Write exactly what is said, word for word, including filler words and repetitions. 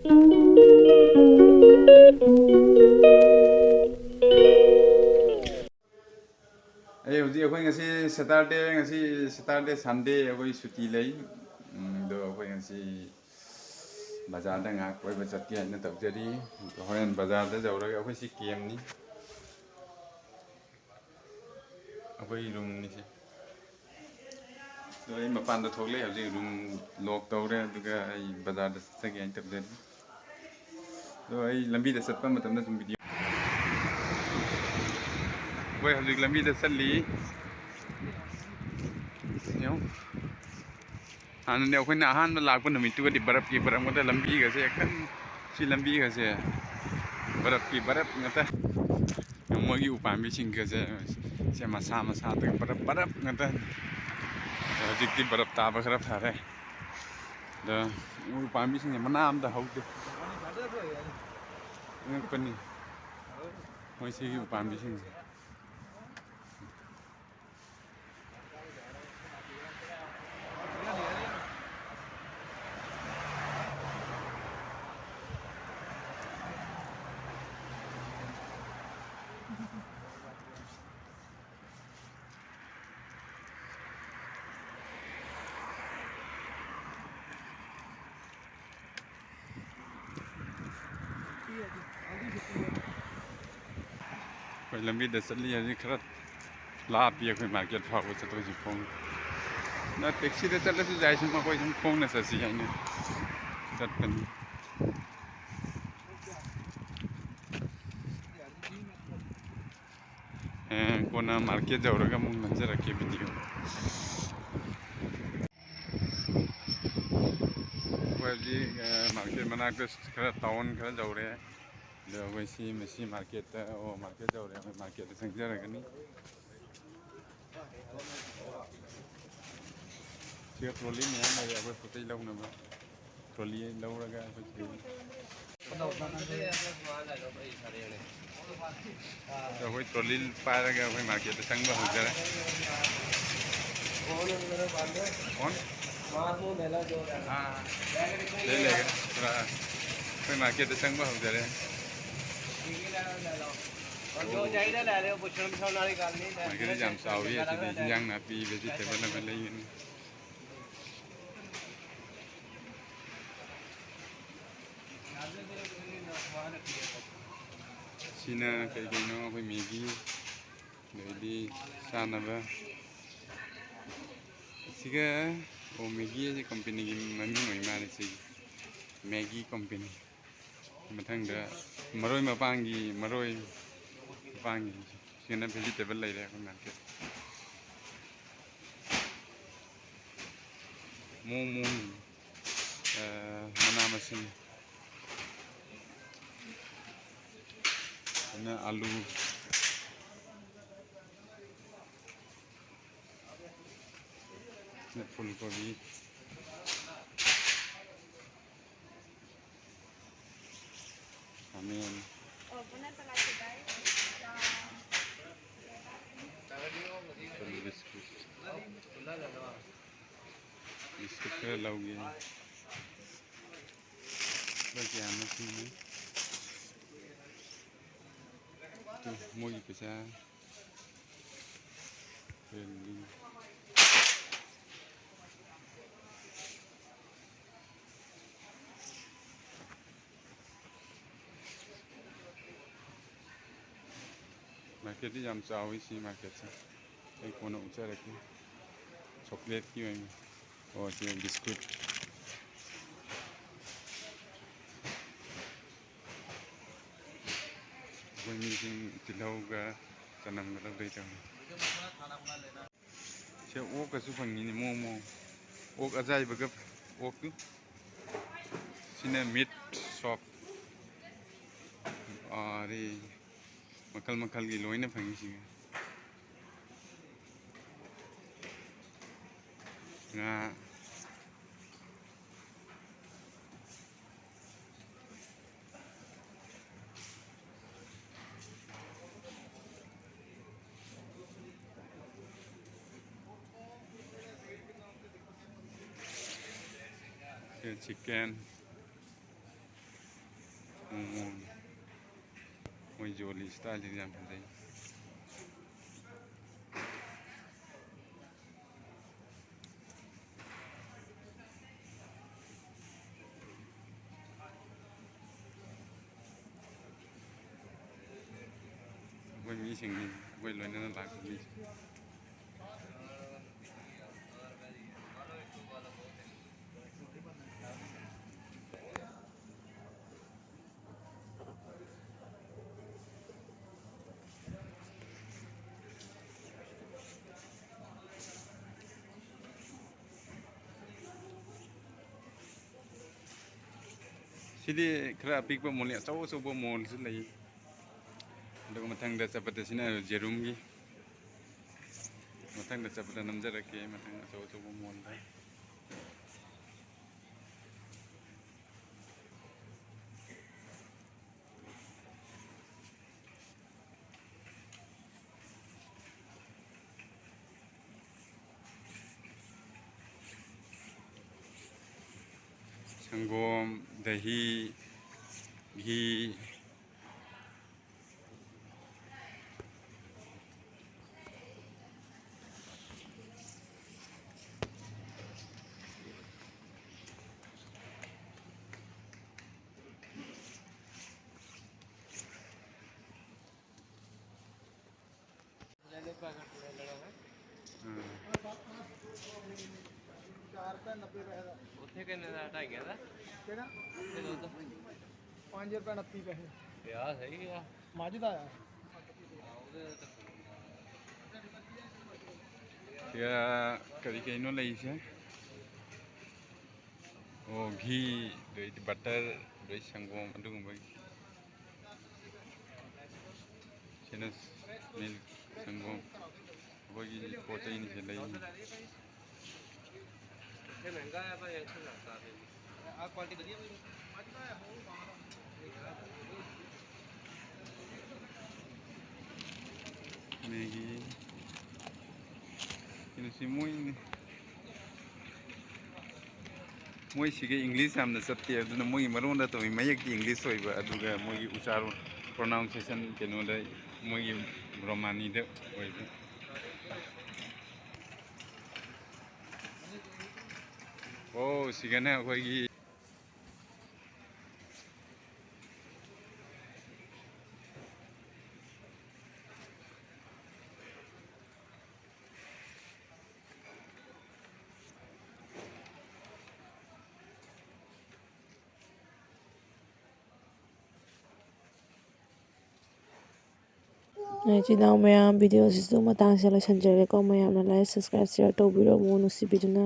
ꯑꯩ ꯍꯧꯖꯤꯛ, ꯑꯩꯈꯣꯏ ꯉꯁꯤ Saturday, ꯉꯁꯤ Saturday, Sunday ꯑꯩꯈꯣꯏ ꯁꯨꯇꯤ ꯂꯩ꯫ ꯎꯝ, ꯑꯗꯣ ꯑꯩꯈꯣꯏ ꯉꯁꯤ ꯕꯖꯥꯔꯗ ꯉꯥꯏꯍꯥꯛ ꯀꯣꯏꯕ ꯆꯠꯀꯦ ꯍꯥꯏꯅ ꯇꯧꯖꯔꯤ꯫ ꯍꯣꯔꯦꯟ ꯕꯖꯥꯔꯗ ꯌꯧꯔꯒ, ꯑꯩꯈꯣꯏ ꯁꯤ camp ꯅꯤ꯫ ꯑꯩꯈꯣꯏ room ꯅꯤꯁꯦ꯫ ꯑꯗꯣ ꯑꯩ ꯃꯄꯥꯟꯗ ꯊꯣꯛꯂꯛꯑꯦ ꯍꯧꯖꯤꯛ, room lock ꯇꯧꯔꯦ, ꯑꯗꯨꯒ ꯑꯩ ꯕꯖꯥꯔꯗ ꯆꯠꯆꯒꯦ ꯍꯥꯏꯅ ꯇꯧꯖꯔꯤ꯫ ꯑꯗꯣ ꯑꯩ ꯂꯝꯕꯤꯗ ꯆꯠꯄ ꯃꯇꯝꯗ ꯁꯨꯝ video꯫ ꯑꯩꯈꯣꯏ ꯍꯧꯖꯤꯛ ꯂꯝꯕꯤꯗ ꯆꯠꯂꯤ꯫ ꯌꯦꯡꯉꯨ꯫ ꯍꯥꯟꯅꯗꯤ ꯑꯩꯈꯣꯏꯅ ꯑꯍꯥꯟꯕ ꯂꯥꯛꯄ ꯅꯨꯃꯤꯠꯇꯨꯒꯗꯤ ꯕꯔꯞꯀꯤ ꯕꯔꯞ ꯉꯥꯛꯇ, ꯂꯝꯕꯤꯒꯁꯦ ꯍꯦꯛꯇ, ꯁꯤ ꯂꯝꯕꯤꯒꯁꯦ ꯕꯔꯞꯀꯤ ꯕꯔꯞ ꯉꯥꯛꯇ꯫ ꯃꯣꯏꯒꯤ ꯎꯄꯥꯝꯕꯤꯁꯤꯡꯒꯁꯦ, ꯁꯦ ꯃꯁꯥ ꯃꯁꯥꯗꯒꯤ ꯕꯔꯞ ꯕꯔꯞ ꯉꯥꯛꯇ꯫ ꯍꯧꯖꯤꯛꯇꯤ ꯕꯔꯞ ꯇꯥꯕ ꯈꯔ ꯐꯔꯦ꯫ ꯑꯗ ꯎ ꯄꯥꯝꯕꯤꯁꯤꯡꯁꯦ ꯃꯅꯥ ꯑꯝꯇ ꯍꯧꯗꯦ꯫ ꯑꯉꯛꯄꯅꯤ ꯃꯣꯏ ꯁꯤꯒꯤ ꯎꯄꯥꯝꯕꯤꯁꯤꯡꯁꯦ꯫ ꯑꯩꯈꯣꯏ ꯂꯝꯕꯤꯗ ꯆꯠꯂꯤ ꯍꯧꯖꯤꯛ, ꯈꯔ ꯂꯥꯞꯄꯤ ꯑꯩꯈꯣꯏ market ꯐꯥꯎꯕ ꯆꯠꯇꯣꯏꯁꯤ ꯈꯣꯡꯅ꯫ ꯅ taxi ꯗ ꯆꯠꯂꯁꯨ ꯌꯥꯏ, ꯁꯨꯝ ꯑꯩꯈꯣꯏ ꯁꯨꯝ ꯈꯣꯡꯅ ꯆꯠꯁꯤ ꯍꯥꯏꯅ ꯆꯠꯄꯅꯤ꯫ ꯑꯦ, ꯀꯣꯟꯅ market ꯌꯧꯔꯒ ꯑꯃꯨꯛ ꯅꯝꯖꯔꯛꯀꯦ video꯫ ꯑꯩꯈꯣꯏ ꯍꯧꯖꯤꯛ, ꯑꯦ, market ꯃꯅꯥꯛꯇ ꯈꯔ, town ꯈꯔ ꯌꯧꯔꯦ꯫ ꯑꯗꯣ ꯑꯩꯈꯣꯏ ꯁꯤ, ꯃꯁꯤ market ꯇ, ꯑꯣ, market ꯌꯧꯔꯦ꯫ ꯑꯩꯈꯣꯏ market ꯇ ꯆꯪꯖꯔꯒꯅꯤ꯫ ꯁꯤꯗ trolley ꯃꯌꯥꯝ ꯂꯩꯔꯦ ꯑꯩꯈꯣꯏ ꯄꯣꯠ ꯆꯩ ꯂꯧꯅꯕ꯫ Trolley ꯂꯧꯔꯒ ꯑꯩꯈꯣꯏ ꯁꯤꯗꯒꯤ ꯑꯩꯈꯣꯏ trolley ꯄꯥꯏꯔꯒ ꯑꯩꯈꯣꯏ market ꯇ ꯆꯪꯕ ꯍꯧꯖꯔꯦ꯫ कौन? हाँ, ले लेगा थोड़ा। ꯑꯩꯈꯣꯏ ꯃꯥꯔꯀꯦꯠꯇ ꯆꯪꯕ ꯍꯧꯖꯔꯦ꯫ ꯃꯥꯔꯀꯦꯠꯁꯦ ꯌꯥꯝ ꯆꯥꯎꯋꯤ꯫ ꯑꯁꯤꯗꯤ ꯍꯤꯟꯖꯥꯡ ꯅꯥꯄꯤ, ꯚꯦꯖꯤꯇꯦꯕꯜ ꯑꯃ ꯂꯩꯒꯅꯤ꯫ ꯁꯤꯅ ꯀꯩ ꯀꯩꯅꯣ? ꯑꯩꯈꯣꯏ ꯃꯦꯒꯤ, ꯑꯗꯩꯗꯤ ꯆꯥꯅꯕ꯫ ꯁꯤꯒ, ꯑꯣ, ꯃꯦꯒꯤ ꯍꯥꯏꯁꯦ ꯀꯝꯄꯦꯅꯤꯒꯤ ꯃꯃꯤꯡ ꯑꯣꯏ ꯃꯥꯜꯂꯦ ꯁꯤꯒꯤ꯫ ꯃꯦꯒꯤ ꯀꯝꯄꯦꯅꯤ꯫ ꯃꯊꯪꯗ ꯃꯔꯣꯏ ꯃꯄꯥꯡꯒꯤ, ꯃꯔꯣꯏ ꯃꯄꯥꯡꯒꯤ꯫ ꯁꯤꯅ ꯚꯦꯖꯤꯇꯦꯕꯜ ꯂꯩꯔꯦ ꯑꯩꯈꯣꯏ ꯃꯥꯔꯀꯦꯠ꯫ ꯃꯑꯣꯡ ꯃꯑꯣꯡ, ꯑ, ꯃꯅꯥ ꯃꯁꯤꯡ꯫ ꯑꯗꯨꯅ ꯑꯂꯨ꯫ ꯐꯨꯜ ꯀꯣꯕꯤ꯫ ꯈꯥꯃꯦꯟ꯫ ꯕꯤꯁꯀꯨꯠ꯫ ꯕꯤꯁꯀꯨꯠ ꯈꯔ ꯂꯧꯒꯦ꯫ ꯂꯨꯄꯥ ꯀꯌꯥꯅꯣ ꯁꯤꯅ? ꯇꯨ, ꯃꯣꯏꯒꯤ ꯄꯩꯁꯥ꯫ ꯃꯥꯔꯀꯦꯠꯇꯤ ꯌꯥꯝ ꯆꯥꯎꯋꯤ ꯁꯤ ꯃꯥꯔꯀꯦꯠꯁꯦ꯫ ꯑꯩ ꯀꯣꯟꯅ ꯎꯠꯆꯔꯛꯀꯦ꯫ ꯆꯣꯀ꯭ꯂꯦꯠꯀꯤ ꯑꯣꯏꯅ꯫ ꯑꯣ, ꯁꯤ ꯕꯤꯁꯀꯨꯠ꯫ ꯑꯩꯈꯣꯏ ꯃꯤꯁꯤꯡ ꯇꯤꯜꯍꯧꯒ ꯆꯅꯝꯒ ꯂꯧꯗꯣꯏ ꯇꯧꯔꯤ꯫ ꯁꯤ ꯑꯣꯛꯀꯁꯨ ꯐꯪꯉꯤꯅꯦ ꯃꯑꯣꯡ ꯃꯑꯣꯡ꯫ ꯑꯣꯛ ꯑꯖꯥꯏꯕꯒ ꯑꯣꯛꯇꯨ꯫ ꯁꯤꯅ ꯃꯤꯠ ꯁꯣꯞ꯫ ꯑꯔꯦ, ꯃꯈꯜ ꯃꯈꯜꯒꯤ ꯂꯣꯏꯅ ꯐꯪꯉꯤ ꯁꯤꯒ꯫ ꯉꯥ꯫ ꯁꯤ ꯆꯤꯛꯀꯟ꯫ ꯃꯑꯣꯡ ꯃꯣꯏ ꯌꯣꯜꯂꯤ ꯏꯁꯇꯥꯏꯜꯁꯤꯗꯤ ꯌꯥꯝ ꯐꯖꯩ꯫ ꯑꯩꯈꯣꯏ ꯃꯤꯁꯤꯡꯅꯤ, ꯑꯩꯈꯣꯏ ꯂꯣꯏꯅꯅ ꯂꯥꯛꯄ ꯃꯤꯁꯤꯡ꯫ ꯁꯤꯗꯤ ꯈꯔ ꯑꯄꯤꯛꯄ ꯃꯣꯜꯅꯤ, ꯑꯆꯧ ꯑꯆꯧꯕ ꯃꯣꯜꯁꯨ ꯂꯩ꯫ ꯑꯗꯨꯒ ꯃꯊꯪꯗ ꯆꯠꯄꯗ ꯁꯤꯅ ꯖꯦꯔꯨꯝꯒꯤ, ꯃꯊꯪꯗ ꯆꯠꯄꯗ ꯅꯝꯖꯔꯛꯀꯦ, ꯃꯊꯪ ꯑꯆꯧ ꯑꯆꯧꯕ ꯃꯣꯜꯗ꯫ ꯁꯪꯒꯣꯝ, ꯗꯍꯤ, ꯘꯤ꯫ ਉੱਥੇ ਕਿੰਨੇ ਦਾ? ਢਾਈਆਂ ਦਾ? ਕਿਹੜਾ? ਇਹ ਦੁੱਧ। ਪੰਜ ਰੁਪਏ ਉਨੱਤੀ ਪੈਸੇ। ਯਾ ਸਹੀ ਆ। ਮੱਝ ਦਾ ਆ। ꯁꯤꯗ ꯀꯔꯤ ꯀꯩꯅꯣ ꯂꯩꯔꯤꯁꯦ? ꯑꯣ, ꯘꯤ, ꯑꯗꯩꯗꯤ ꯕꯇꯔ, ꯑꯗꯩ ꯁꯪꯒꯣꯝ, ꯑꯗꯨꯒꯨꯝꯕꯒꯤ꯫ ꯁꯤꯅ ꯃꯤꯜꯛ, ꯁꯪꯒꯣꯝ, ꯑꯩꯈꯣꯏꯒꯤ ꯄꯣꯠ ꯆꯩꯅꯤꯁꯦ ꯂꯩꯔꯤꯁꯦ꯫ ꯃꯦꯒꯤ꯫ ꯀꯩꯅꯣꯁꯤ ꯃꯣꯏꯅꯤ꯫ ꯃꯣꯏꯁꯤꯒ ꯏꯪꯂꯤꯁ ꯌꯥꯝꯅ ꯆꯠꯇꯦ, ꯑꯗꯨꯅ ꯃꯣꯏꯒꯤ ꯃꯔꯣꯟꯗ ꯇꯧꯏ, ꯃꯌꯦꯛꯇꯤ ꯏꯪꯂꯤꯁ ꯑꯣꯏꯕ, ꯑꯗꯨꯒ ꯃꯣꯏꯒꯤ ꯎꯆꯥꯔꯣꯟ, ꯄ꯭ꯔꯣꯅꯥꯎꯟꯁꯤꯌꯦꯁꯟ ꯀꯩꯅꯣꯗ, ꯃꯣꯏꯒꯤ ꯔꯣꯃꯥꯅꯤꯗ ꯑꯣꯏꯕ꯫ ꯑꯣ, ꯁꯤꯒꯅ ꯑꯩꯈꯣꯏꯒꯤ ꯏꯆꯤꯟ ꯏꯅꯥꯎ ꯃꯌꯥꯝ, ꯚꯤꯗꯤꯑꯣꯁꯤꯁꯨ ꯃꯇꯥꯡꯁꯤꯗ ꯂꯣꯏꯁꯤꯟꯖꯔꯒꯦꯀꯣ꯫ ꯃꯌꯥꯝꯅ ꯂꯥꯏꯛ, ꯁꯕꯁꯀ꯭ꯔꯥꯏꯕ, ꯁꯤꯌꯔ ꯇꯧꯕꯤꯔꯝꯃꯨ, ꯅꯨꯡꯁꯤꯕꯤꯗꯨꯅ꯫